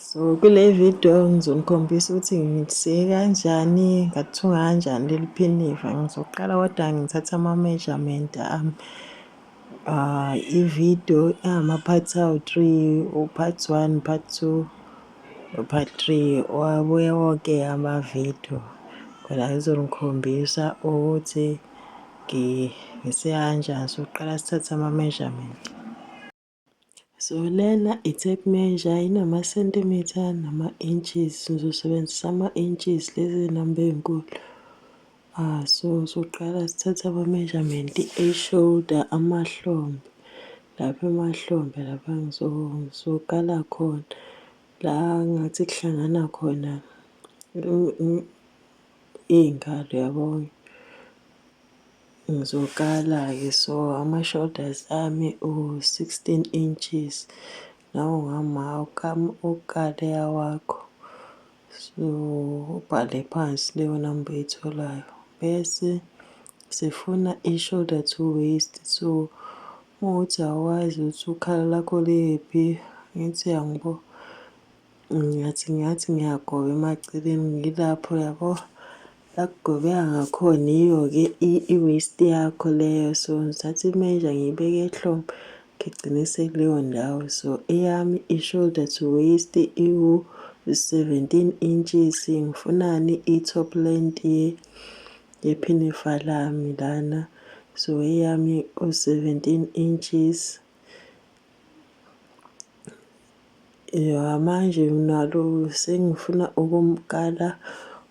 So kule video ngizonikhombisa ukuthi ngisike kanjani, ngathunga kanjani leli phinifa. Ngizoqala kodwa ngithathe ama-measurement ami. I-video ingama-parts awu-three, u-part one, part two, no-part three. Wabuye wonke ama-video khona ngizonikhombisa ukuthi ngisike kanjani. Soqala sithathe ama-measurement. So lena i-tape measure inama-centimeter nama-inches. Ngizosebenzisa ama-inches, lezi namba ey'nkulu. So soqala sithathe ama-measurement e-shoulder, amahlombe. Lapha emahlombe lapha ngizokala khona la ngathi kuhlangana khona iy'ngalo, yabo. Ngizokala-ke, so ama-shoulders ami u-16 inches. Nawe ungamaka ukale awakho. So ubhale phansi leyo namba oyitholayo. Bese sifuna i-shoulder to waist. So uma kuwukuthi awazi ukuthi ukhalo lakho liyephi, ngithi angibo ngingathi ngiyagoba emaceleni ngilapho, yabo, la kugobeka ngakhona iyo-ke i-waist yakho leyo. So ngithatha i-measure ngiyibeke ehlombe, ngigcine sekuleyo ndawo. So eyami i-shoulder to waist iwu-17 inches. Ngifunani? I-top length yephinifa lami lana. So eyami u-17 inches. Ya, manje nalo sengifuna ukumkala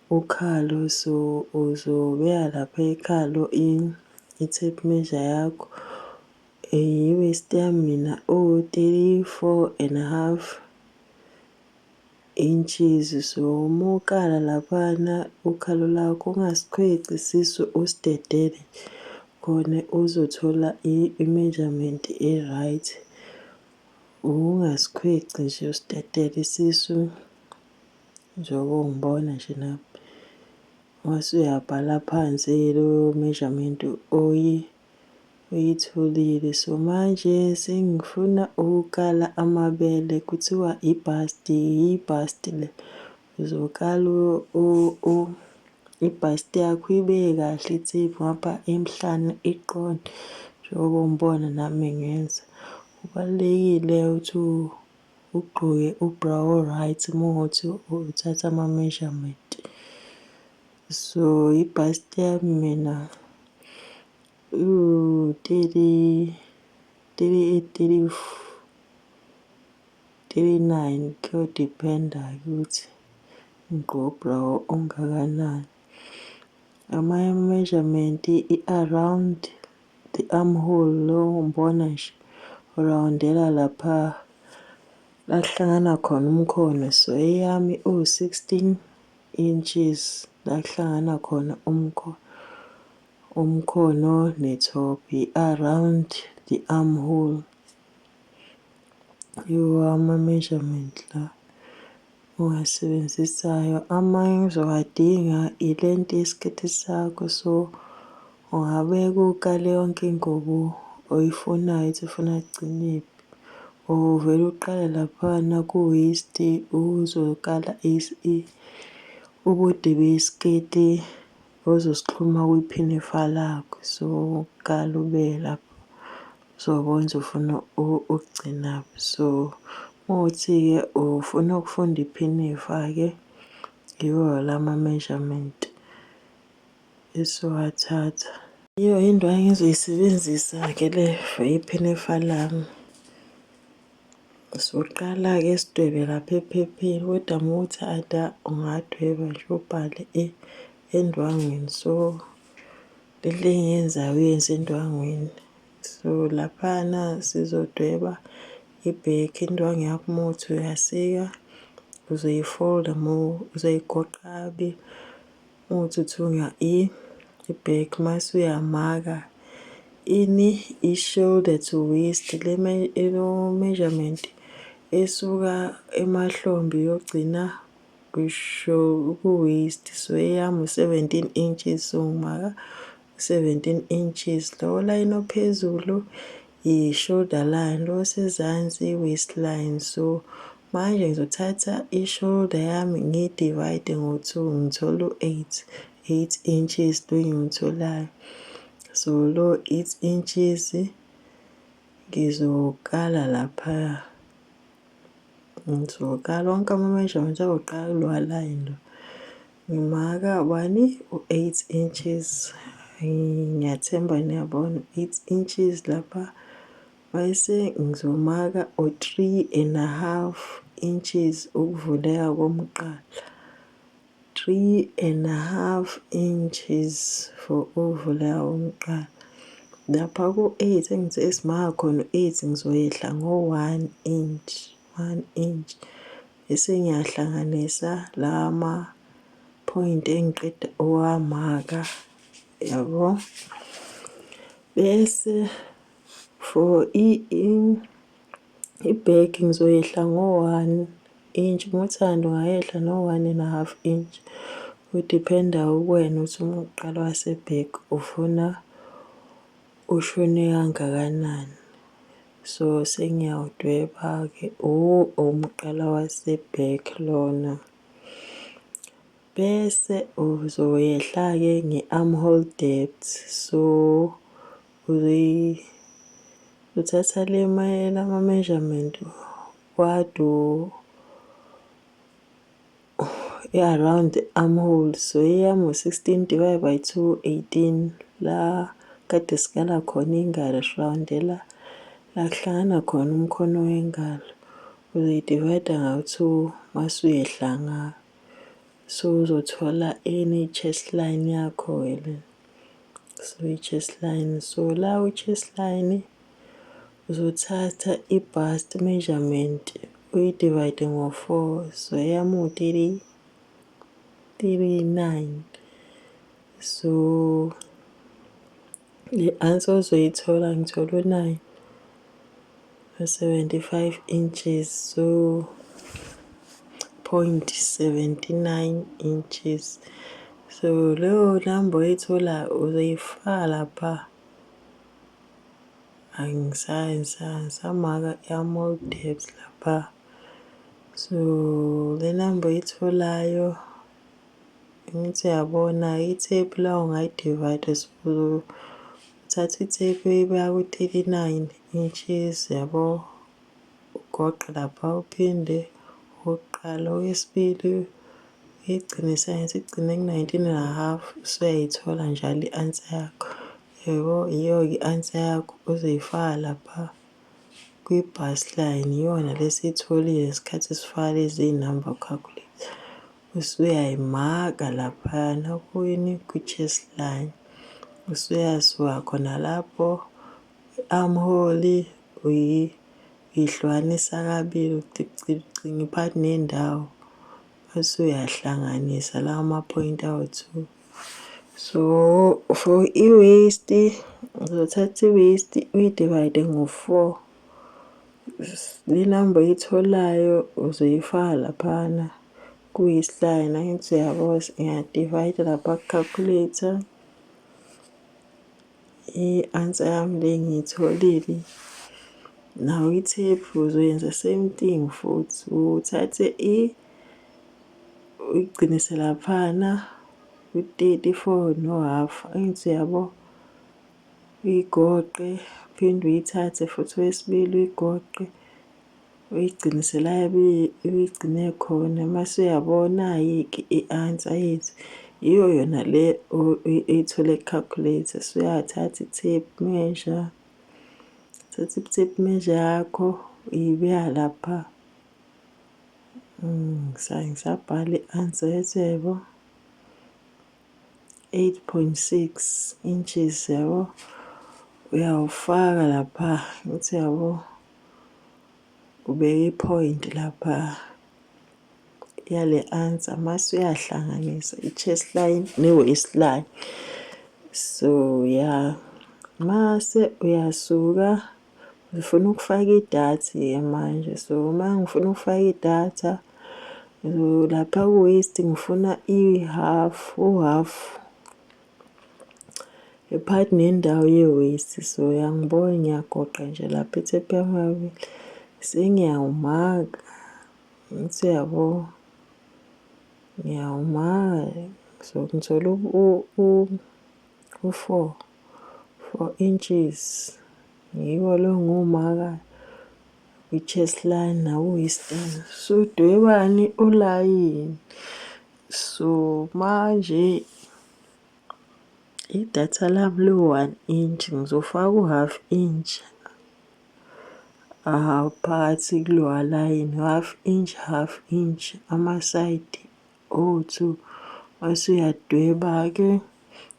ukhalo, so uzobeka lapha ekhalo i-tape measure yakho. I-waist yami mina uwu-34.5 inches. So uma ukala laphana ukhalo lakho, ungasikhweci isisu, usidedele khona uzothola i-measurement e-right. Ungasikhweci nje, usidedele isisu njengoba ungibona nje nami. Mase uyabhala phansi leyo measurement oyitholile. So manje sengifuna ukukala amabele, kuthiwa i-bust, i-bust le. Uzokala i-bust yakho, uyibeke kahle ithiphu ngapha emhlane iqonde njengoba ungibona nami ngenza. Kubalulekile ukuthi ugqoke u-bra o-right uma kuwukuthi uthatha ama-measurement. So i-bust yami mina iwu-30, 38, 39, kuyo-depend-a-ke ukuthi ngigqoke u-bra ongakanani. Amanye ama-measurement i-around the armhole, lo ngibona nje urawundela lapha la kuhlangana khona umkhono. So eyami iwu-16 inches la kuhlangana khona umkhono ne-top, i-around the armhole. Yiwo ama-measurement la owasebenzisayo. Amanye ozowadinga i-length yesiketi sakho, so ungabeka ukale yonke ingubo oyifunayo ukuthi ufuna kugcinephi, or uvele uqale laphana ku-waist uzokala ubude besiketi ozosixhuma kwiphinifa lakho. So ukale ubeke lapho, uzobona ukuthi ufuna ukugcinaphi. So uma kuwukuthi-ke ufuna ukufunda iphinifa-ke, yiwo lama-measurement esiwathatha. Yiyo indwangu engizoyisebenzisa-ke le for iphinifa lami. Soqala-ke sidwebe lapha ephepheni, kodwa uma uthanda ungadweba nje ubhale endwangwini. So lento engiyenzayo uyenze endwangwini. So laphana sizodweba i-back, indwangu yakho uma kuwukuthi uyasika uzoyifolda, uzoyigoqa kabili uma kuwukuthi uthunga i-back, mase uyamaka ini? I-shoulder to waist, le measurement esuka emahlombe iyogcina ku-waist. So eyami u-17 inches, so ngimaka 17 inches. Lo line ophezulu i-shoulder line, lo osezansi i-waistline. So Manje ngizothatha i-shoulder yami ngiyi-divide ngo-two, ngithole u-eight, 8 inches lo engiwutholayo. So lo 8 inches ngizokala laphaya. Ngizokala wonke ama-measurements azoqala kulowa line lo. Ngimaka bani? U-8 inches. Ngiyathemba niyabona, 8 inches lapha. Bese ngizomaka o-3½ inches ukuvuleka komqala. 3½ inches for ukuvuleka komqala. Lapha ku-8 engithe esimaka khona u-8, ngizoyehla ngo-1 inch, 1 inch. Bese ngiyahlanganisa lama point engiqeda uwamaka, yabo. Bese for i-back ngizoyehla ngo-1 inch. Uma uthanda ungayehla no-1½ inch. Ku-depend-a kuwena ukuthi umqala wase-back ufuna ushone kangakanani. So sengiyawudweba-ke umqala wase-back lona. Bese uzoyehla-ke nge-armhole depth. So uthatha le lama-measurement wadu i-around armhole. So eyami u-16 divided by 2, 18. La kade sikala khona ingalo, sirawundela la kuhlangana khona umkhono wengalo. Uzoyi-divide ngawu-two mase uyehla ngayo. So uzothola any chest line yakho-ke le. So i-chest line, so la kwi-chest line uzothatha i-bust measurement uyi-divide ngo-four. So eyami u-30, 39. So le answer ozoyithola, ngithole u-9 75 inches, so 0.79 inches. So leyo number oyitholayo uzoyifaka lapha. Angisamaka i-armhole depth lapha. So le number oyitholayo, ngithi uyabona i-tape la ungayi-divide. So uthatha i-tape uyibeka ku-39 inches, yabo, ugoqe lapha, uphinde okokuqala, okwesibili uyigcine sengathi igcine ku-19½ usuyayithola njalo i-answer yakho, yabo. Iyo-ke i-answer yakho ozoyifaka lapha kwi-bust line, iyona lesiyitholile ngesikhathi sifaka lezi number calculator. Usuyayimaka laphayana kwini? Kwi-chest line. Usuyasuka khona lapho, i-armhole uyihlukanisa kabili, ucinga phakathi nendawo bese uyahlanganisa lawa ma-point awu-two. So for i-waist uzothatha i-waist uyi-divide ngo-four. Le number oyitholayo uzoyifaka laphana ku-waist line. Angithi uyabo, ngiya-divide lapha ku-calculator, i-answer yami le ngiyitholile. Nawo i-tape uzoyenza same thing futhi, uthathe uyigcinise laphana ku-34 no-half, angithi uyabo, uyigoqe, uphinde uyithathe futhi okwesibili uyigoqe, uyigcinise la uyigcine khona. Mase uyabona-ke i-answer yethu, iyo yona le oyithole ku-calculator. Usuyathatha i-tape measure, thatha i-tape measure yakho uyibeka lapha. Ngisabhala i-answer yethi, yabo, 8.6 inches, yabo. Uyawufaka lapha, ngithi yabo, ubeka i-point lapha yale answer, mase uyahlanganisa i-chest line ne-waist line. So ya, mase uyasuka ngifuna ukufaka idatha-ke manje. So uma ngifuna ukufaka idatha lapha ku-waist, ngifuna i-half, u-half phakathi nendawo ye-waist. So uyangibona, ngiyagoqa nje lapha i-tape yami kabili, sengiyawumaka. Ngithi yabo, ngiyawumaka so ngithola u-four, 4 inches. Yiwo lo engiwumakayo kwi-chest line naku-waistline. Sudwebani ulayini. So manje idatha lami liwu-1 inch, ngizofaka u-half inch phakathi kulowa layini, half inch, half inch, amasayidi owu-two. Mase uyadweba-ke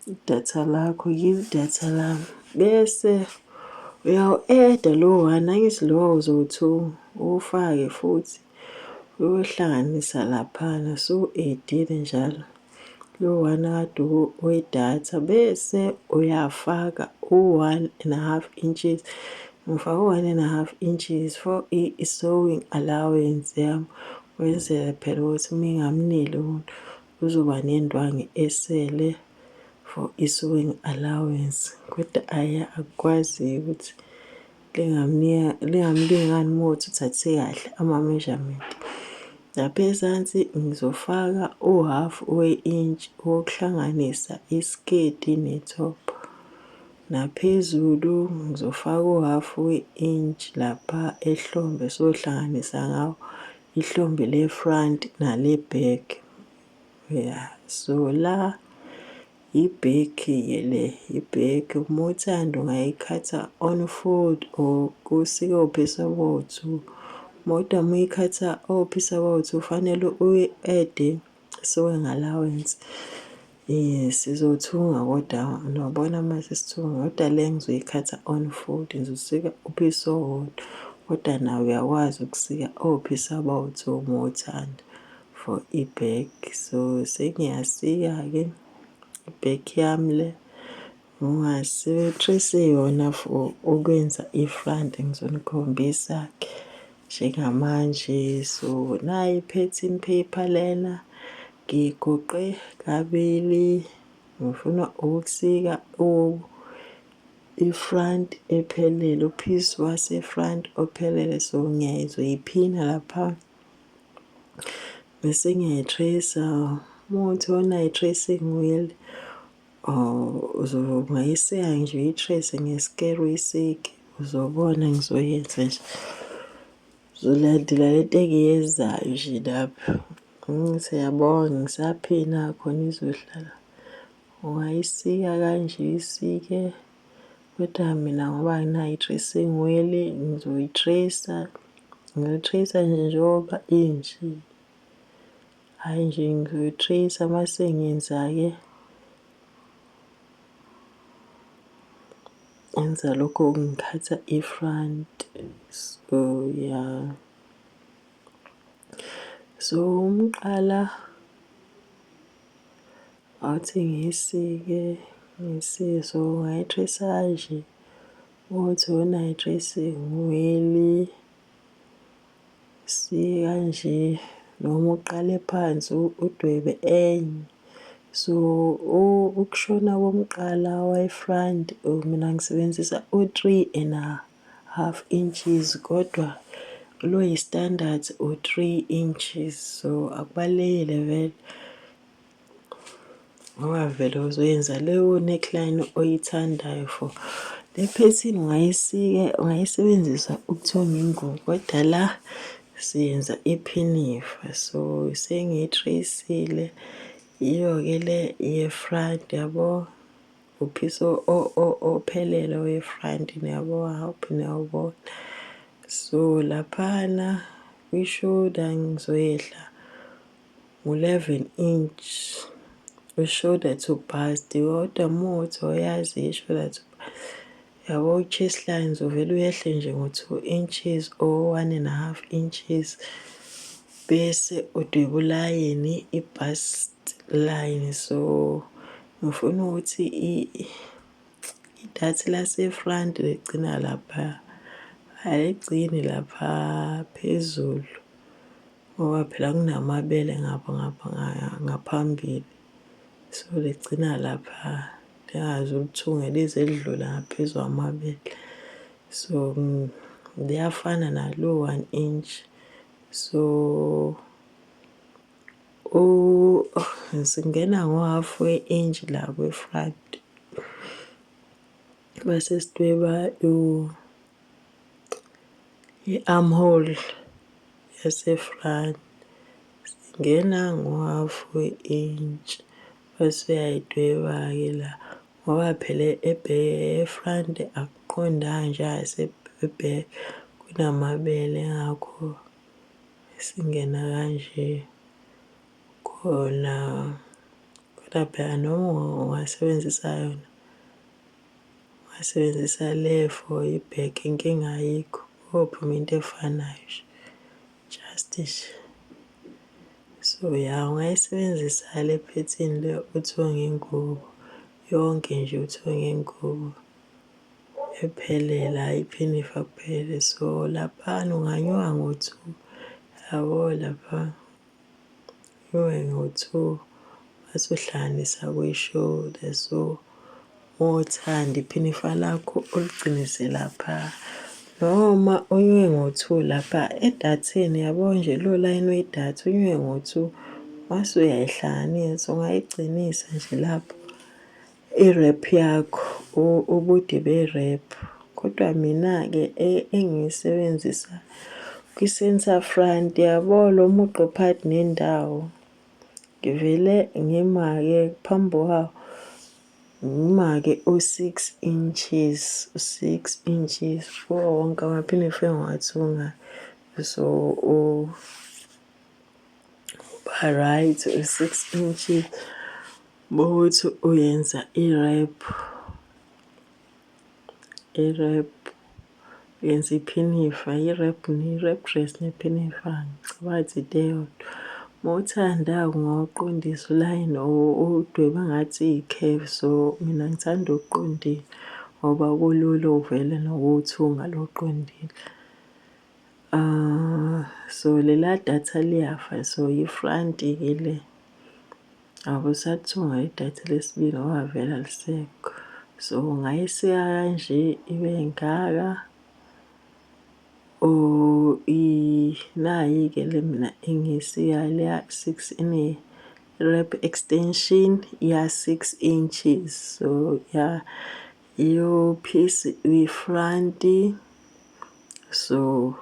idatha lakho, yilo idatha lami. Bese uyawu-add-a lo one, angithi lo uzowuthunga, uwufake futhi uyohlanganisa laphana, usuwu-add-ile njalo lo one akade wedatha. Bese uyafaka u-1.5 inches. Ngifake u-1.5 inches for i-sewing allowance yami, kwenzela phela ukuthi uma ingamneli umuntu kuzoba nendwangu esele for i-sewing allowance. Kodwa ayi, akukwazi ukuthi lingamlingani uma kuwukuthi uthathe kahle ama-measurement. Lapha ezansi ngizofaka u-half we-inch wokuhlanganisa isiketi ne-top. Naphezulu ngizofaka u-half we-inch lapha ehlombe, sohlanganisa ngawo ihlombe le-front nale-back. Ya, so la i-back-ke le, i-back uma uthanda ungayikhatha on fold or kusike o-piece abawu-two. Kodwa uma uyikhatha o-piece abawu-two fanele uyi-add-e sewing allowance. Sizothunga kodwa nobona uma sesithunga, kodwa le ngizoyikhatha on fold, ngizosika u-piece owodwa. Kodwa nawe uyakwazi ukusika o-piece abawu-two uma uthanda for i-back. So sengiyasika-ke i-back yami le. Ungase-trace yona for ukwenza i-front, ngizonikhombisa-ke njengamanje. So nayi i-pattern paper lena, ngiyigoqe kabili. Ngifuna ukusika i-front ephelele, u-piece wase-front ophelele. So ngizoyiphina lapha bese ngiyayi-trace-a. Uma kuwukuthi awunayo i-tracing wheel, ungayisika nje uyi-trace ngesikelo uyisike, uzobona ngizoyenza nje. Uzolandela lento engiyenzayo nje lapha. Ngithi uyabona ngisaphina khona izohlala. Ungayisika kanje uyisike, kodwa mina ngoba anginayo i-tracing wheel ngizoyi-trace-a, ngizoyi-trace-a nje njengoba inje. Hhayi nje ngizoyi-trace-a mase ngiyenza-ke ngenza lokho ngikhatha i-front. So ya. So umqala awuthi ngiyisike, ngiyisike. So ungayi-trace-a kanje ukuthi awunayo i-tracing wheel, sike kanje noma uqale phansi udwebe enye. So ukushona komqala we-front mina ngisebenzisa u-3.5 inches, kodwa lo yi-standard u-3 inches. So akubalulekile vele ngoba vele uzoyenza leyo neckline oyithandayo. For le phethini ungayisika, ungayisebenzisa ukuthunga ingubo, kodwa la siyenza iphinifa. So sengiyi-trace-ile, yiyo-ke le ye-front yabo, u-piece ophelele we-front, niyabo, hope niyawubona. So laphana kwi-shoulder ngizoyehla ngo-11 inch u-shoulder to bust, kodwa uma kuwukuthi awuyazi i-shoulder to yabo, i-chest line uzovele uyehle nje ngo-2 inches or 1.5 inches, bese udweba ulayini, i-bust line. So ngifuna ukuthi idathi lase-front ligcina lapha, aligcini lapha phezulu ngoba phela kunamabele ngapha ngaphambili. So ligcina lapha, lingaze ulithunge lize lidlule ngaphezu kwamabele. So liyafana nalo 1 inch. So singena ngo-half we-inch la kwi-front. Mase sidweba i-armhole yase-front. Singena ngo-half we-inch bese uyayidweba-ke la ngoba phela e-front akuqondanga njengase-back kunamabele, ngakho singena kanje khona. Kodwa phela noma ungasebenzisa yona, ungasebenzisa le for i-back, inkinga ayikho, kophuma into efanayo nje, just nje. So ya, ungayisebenzisa le phethini le uthunge ingubo yonke nje, uthunge ingubo ephelele, hhayi iphinifa kuphela. So laphana unganyuka ngo-two, yabo lapha, unyuke ngo-two mase uhlanganisa kwi-shoulder. So mawuthanda iphinifa lakho uligcinise lapha, noma unyuke ngo-two lapha edatheni, yabo nje lo layini wedatha, unyuke ngo-two mase uyayihlanganisa. Ungayigcinisa nje lapho i-wrap yakho, ubude be-wrap. Kodwa mina-ke engiyisebenzisa kwi-centre front, yabo lo mugqa ophakathi nendawo, ngivele ngimake phambi kwawo, ngimake u-6 inches, u-6 inches kuwo wonke amaphinifa engiwathungayo. So uba right u-6 inches bokuthi uyenza i-wrap, i-wrap uyenza iphinifa, i-wrap ne-wrap dress nephinifa ngicabanga ukuthi into eyodwa. Mawuthanda-ke ungawuqondisa ulayini udwebe engathi iyi-curve. So mina ngithanda okuqondile ngoba kulula uvele nokuwuthunga lo oqondile. So lela datha liyafa, so i-front-ke le. Awusathunga idatha lesibili ngoba vele alisekho. So ungayisika kanje ibe ngaka or nayi-ke le mina engiyisikayo leya six ine-wrap extension ya 6 inches. So ya, iyo piece i-front, so